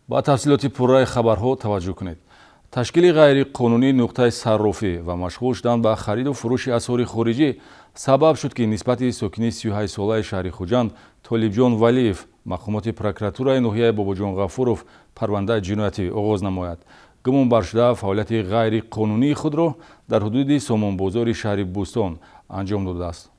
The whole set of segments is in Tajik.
Ба тафсилоти пурраи хабарҳо таваҷҷӯҳ кунед. Ташкили ғайриқонунии нуқтаи саррофӣ ва машғул шудан ба хариду фурӯши асъори хориҷӣ сабаб шуд, ки нисбати сокини 38-солаи шаҳри Хуҷанд Толибҷон Валиев мақомоти прокуратураи ноҳияи Бобоҷон Ғафуров парвандаи ҷиноятӣ оғоз намояд. Гумонбаршуда фаъолияти ғайриқонунии худро дар ҳудуди Сомонбозори шаҳри Бӯстон анҷом додааст.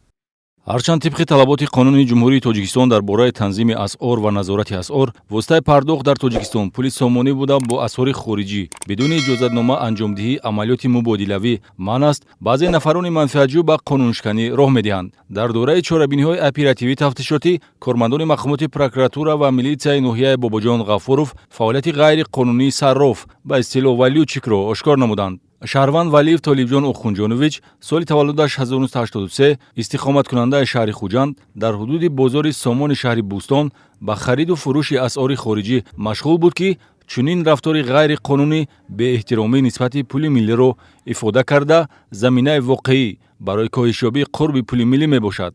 Ҳарчанд тибқи талаботи Қонуни Ҷумҳурии Тоҷикистон дар бораи танзими асъор ва назорати асъор, воситаи пардохт дар Тоҷикистон пули сомонӣ буда, бо асъори хориҷӣ бидуни иҷозатнома анҷомдиҳии амалиёти мубодилавӣ манъ аст, баъзе нафарони манфиатҷӯ ба қонуншиканӣ роҳ медиҳанд. Дар доираи чорабиниҳои оперативӣ тафтишотӣ кормандони мақомоти прокуратура ва милитсияи ноҳияи Бобоҷон Ғафуров фаъолияти ғайриқонунии сарроф, ба истилоҳ валютчикро ошкор намуданд. Шаҳрванд Валиев Толибҷон Охунҷонович, соли таваллудаш 1983, истиқоматкунандаи шаҳри Хуҷанд, дар ҳудуди бозори Сомони шаҳри Бӯстон ба хариду фурӯши асъори хориҷӣ машғул буд, ки чунин рафтори ғайриқонунӣ беэҳтиромӣ нисбати пули миллиро ифода карда, заминаи воқеӣ барои коҳишёбии қурби пули миллӣ мебошад.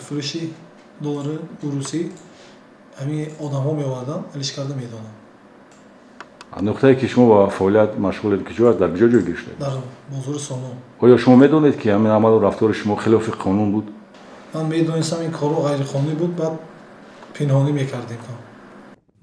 Фурӯши доллари урусӣ ҳамин одамҳо меоварданд, алиш карда медоданд. Нуқтае, ки шумо ба фаъолият машғулед, куҷо аст, дар куҷо ҷойгир шудед? Дар бозори Сомон. Оё шумо медонед, ки ҳамин амалу рафтори шумо хилофи қонун буд? Ман медонистам, ин корро ғайриқонунӣ буд, баъд пинҳонӣ мекардем.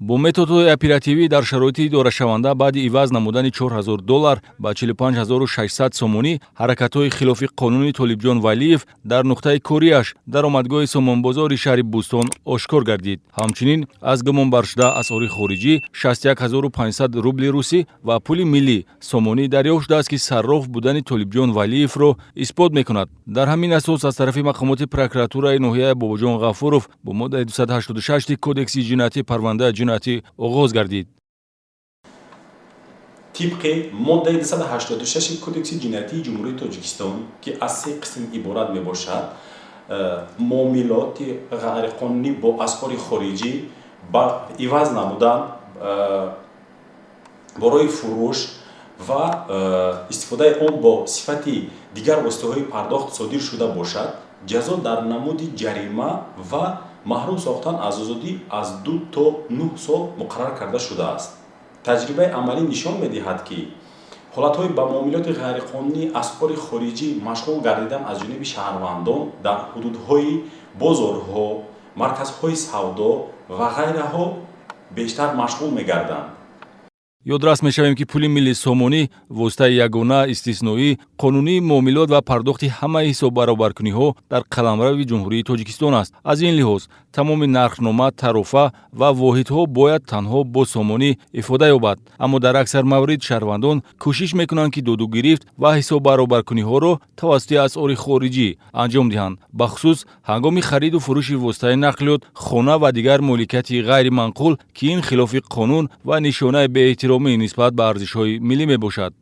Бо методҳои оперативӣ дар шароити идорашаванда баъди иваз намудани 4000 доллар ба 45 600 сомонӣ, ҳаракатҳои хилофи қонуни Толибҷон Валиев дар нуқтаи кориаш дар омадгоҳи Сомонбозори шаҳри Бӯстон ошкор гардид. Ҳамчунин аз гумонбаршуда асъори хориҷӣ 61 500 рубли русӣ ва пули миллӣ сомонӣ дарёфт шудааст, ки сарроф будани Толибҷон Валиевро исбот мекунад. Дар ҳамин асос аз тарафи мақомоти прокуратураи ноҳияи Бобоҷон Ғафуров бо моддаи 286 Кодекси ҷиноятӣ парвандаи ҷиноятӣ оғоз гардид. Тибқи моддаи 286 Кодекси ҷиноятии Ҷумҳурии Тоҷикистон, ки аз се қисм иборат мебошад, муомилоти ғайриқонунӣ бо асъори хориҷӣ ба иваз намудан барои фурӯш ва истифодаи он бо сифати дигар воситаҳои пардохт содир шуда бошад, ҷазо дар намуди ҷарима ва маҳрум сохтан аз озодӣ аз 2 то 9 сол муқаррар карда шудааст. Таҷрибаи амалӣ нишон медиҳад, ки ҳолатҳои ба муомилоти ғайриқонунии асъори хориҷӣ машғул гардидан аз ҷониби шаҳрвандон дар ҳудудҳои бозорҳо, марказҳои савдо ва ғайраҳо бештар машғул мегарданд. Ёдрас мешавем, ки пули милли сомонӣ воситаи ягона, истисноӣ, қонунии муомилот ва пардохти ҳамаи ҳисоббаробаркуниҳо дар қаламрави Ҷумҳурии Тоҷикистон аст. Аз ин лиҳоз тамоми нархнома, тарофа ва воҳидҳо бояд танҳо бо сомонӣ ифода ёбад. Аммо дар аксар маврид шаҳрвандон кӯшиш мекунанд, ки додугирифт ва ҳисоббаробаркуниҳоро тавассути асъори хориҷӣ анҷом диҳанд, бахусус ҳангоми хариду фурӯши воситаи нақлиёт, хона ва дигар моликияти ғайриманқул, ки ин хилофи қонун ва нишонаи беэҳтиромӣ нисбат ба арзишҳои миллӣ мебошад.